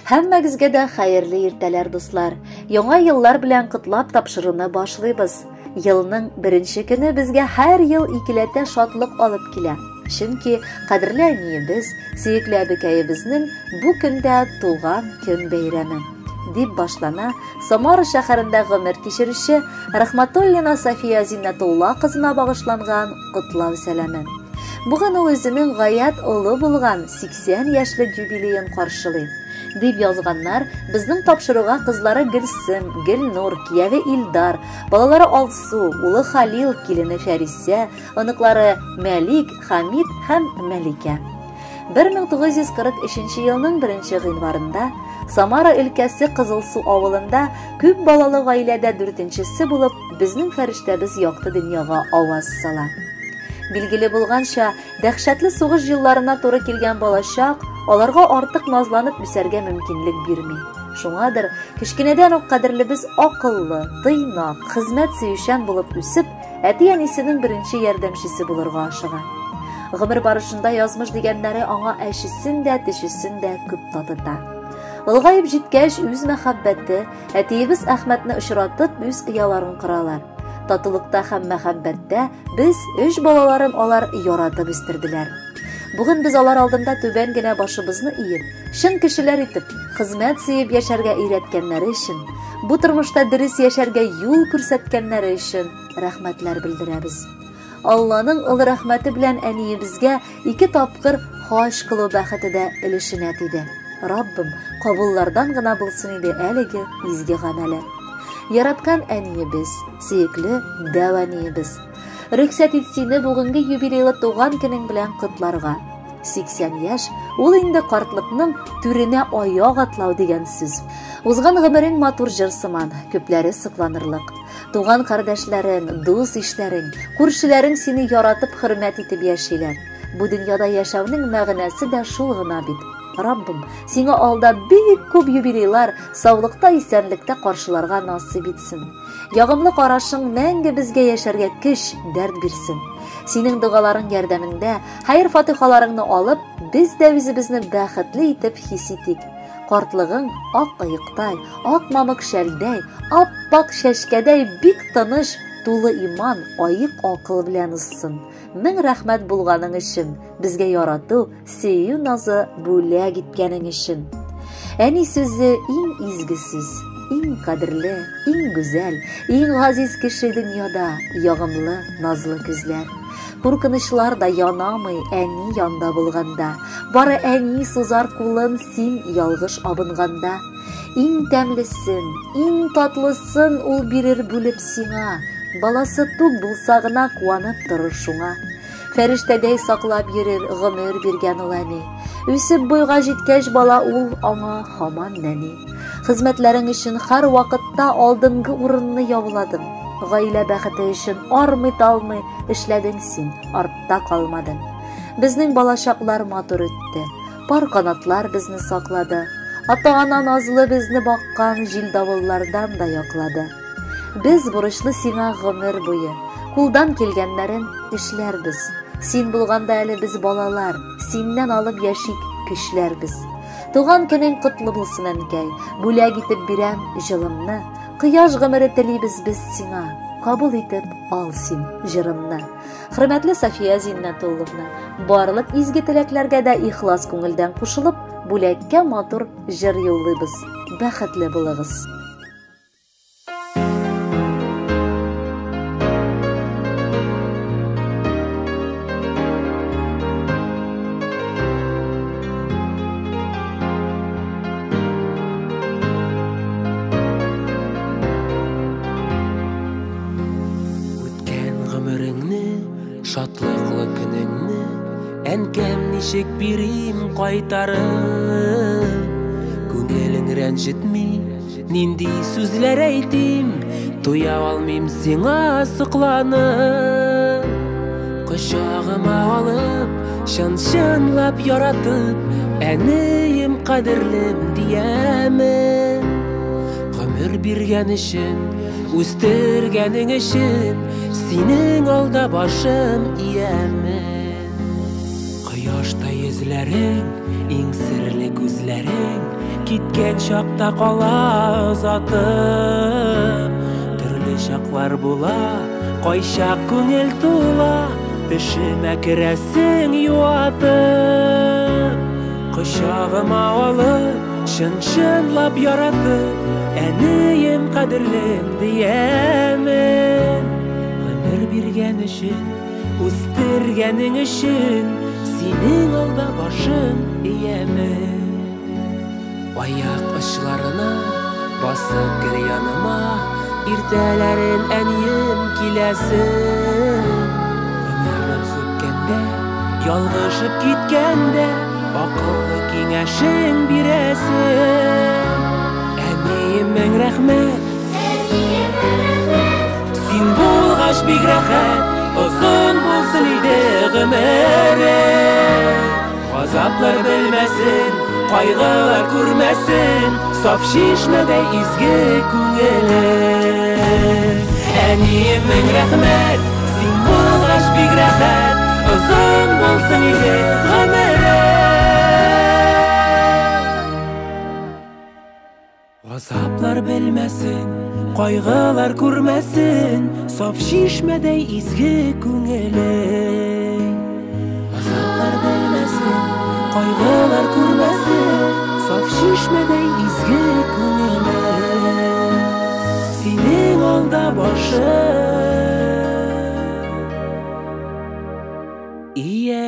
Һәммәгезгә дә хәерле иртәләр, дуслар. Яңа еллар белән котлап тапшыруны башлыйбыз. Елның беренче көне безгә һәр ел икеләтә шатлык алып килә. Чөнки кадерле әниебез, сөекле әбекәебезнең бу көндә туган көн бәйрәме. Дип башлана Самара шәһәрендә гомер кичерүче Рахматуллина София Зиннәтулла кызына багышланган котлау сәламе. Бүген ул үзенең гаять олы булган 80 яшьлек юбилеен каршылый. Дип язганнар безнең тапшыруга кызлары Гөлсем, Гөлнур, кияве Илдар, балалары Алсу, улы Халил, килене Фәрисә, оныклары Мәлик, Хамид һәм Мәликә. 1943 елның 1 гыйнварында Самара өлкәсе Кызылсу авылында күп балалы гаиләдә дүртенчесе булып безнең фәрештәбез якты дөньяга аваз сала. Билгеле булганча, дәһшәтле сугыш елларына туры килгән балачак аларга артык назланып үсәргә мөмкинлек бирми. Шуңадыр, кечкенәдән үк кадерлебез акыллы, тыйнак, хезмәт сөючән булып үсеп, әти-әнисенең беренче ярдәмчесе булырга ашыга. Гомер барышында язмыш дигәннәре аңа әчесен дә, төчесен дә күп татыта. Олыгаеп җиткәч, үз мәхәббәте, әтиебез Әхмәтне очратып, үз ояларын коралар. Татулыкта һәм мәхәббәттә без өч балаларын алар яратып үстерделәр. Бүген без алар алдында түбән генә башыбызны иеп, чын кешеләр итеп, хезмәт сөеп яшәргә өйрәткәннәре өчен, бу тормышта дөрес яшәргә юл күрсәткәннәре өчен рәхмәтләр белдерәбез. Алланың олы рәхмәте белән әниебезгә ике тапкыр хаҗ кылу бәхете дә өлешенә тиде. Раббым, кабуллардан гына булсын иде әлеге изге гамәле. Яраткан әниебез, сөекле дәү әниебез. Рөхсәт ит сине бүгенге юбилейлы туган көнең белән котларга. 80 яшь, ул инде картлыкның түренә аяк атлау дигән сүз. Узган гомерең матур җыр сыман, күпләре сокланырлык. Туган кардәшләрең, дус-ишләрең, күршеләрең сине яратып, хөрмәт итеп яшиләр. Бу дөньяда яшәүнең мәгънәсе дә шул гына бит. Раббым, сиңа алда бик күп юбилейлар, саулыкта, исәнлектә каршыларга насыйп итсен. Ягымлы карашың мәңге безгә яшәргә көч, дәрт бирсен. Синең догаларың ярдәмендә, хәер-фатихаларыңны алып, без дә үзебезне бәхетле итеп хис итик. Картлыгың ак оектай, ак мамык шәлдәй, ап-ак чәчкәдәй бик тыныч, тулы иман, аек акыл белән узсын. Мең рәхмәт булганың өчен, безгә ярату, сөю назы бүләк иткәнең өчен. Әни сүзе иң изге сүз, иң кадерле, иң гүзәл, иң газиз кеше дөньяда, ягымлы, назлы күзләр. Куркынычлар да янамый әни янда булганда. Бары әни сузар кулын син ялгыш абынганда. Иң тәмлесен, иң татлысын ул бирер бүлеп сиңа. Баласы тук булса гына куанып торыр шуңа. Фәрештәдәй саклап йөрер гомер биргән ул әни. Үсеп буйга җиткәч бала ул аңа һаман нәни. Хезмәтләрең өчен һәр вакытта алдынгы урынны яуладың. Гаилә бәхете өчен армый-талмый эшләдең син, артта калмадың. Безнең балачаклар матур үтте. Пар канатлар безне саклады. Ата-ана назлы безне баккан җил-давыллардан да яклады. Без бурычлы сиңа гомер буе. Кулдан килгәннәрен эшләрбез. Син булганда әле без балалар, синнән алып яшик көчләрбез. Туган көнең котлы булсын, әнкәй. Бүләк итеп бирәм җылымны. Кояш гомере телибез без сиңа. Кабул итеп ал син җырымны. Хөрмәтле София Зиннәтулловна, барлык изге теләкләргә дә ихлас күңелдән кушылып, бүләккә матур җыр юллыйбыз. Бәхетле булыгыз. Үткән гомереңне, шатлыклы көнеңне, әнкәм ничек бирим кайтарып? Күңелең рәнҗетми, нинди сүзләр әйтим, туя алмыйм сиңа сокланып. Кочагыма алып, чын-чынлап яратып, әнием кадерлем диямен. Гомер биргән өчен, үстергәнең өчен, синең алда башым иямен. Кояшта йөзле йөзләрең, иң серле күзләрең, киткән чакта кала озатып. Төрле чаклар була, кайчак күңел тула, төшемә керәсең юатып. Кочагыма алып, чын-чынлап яратып, әнием кадерлем диямен. Гомер биргән өчен, үстергәнең өчен, синең алда башым иямен. Аяк очларына басып гел яныма, иртәләрен әнием киләсең. Гомерем сүткәндә, ялгышып киткәндә, акыллы киңәшең бирәсең. Әнием, мең рәхмәт, Әнием, мең рәхмәт, син булгач бик рәхәт, озын булсын иде гомерең. Газаплар белмәсен, кайгылар күрмәсен, саф чишмәдәй изге күңелең. Әнием, мең рәхмәт, син булгач бик рәхәт, озын булсын иде гомерең. Газаплар белмәсен, кайгылар күрмәсен, саф чишмәдәй изге күңелең. Газаплар белмәсен, кайгылар күрмәсен, саф чишмәдәй изге күңелең. Синең алда башым иямен.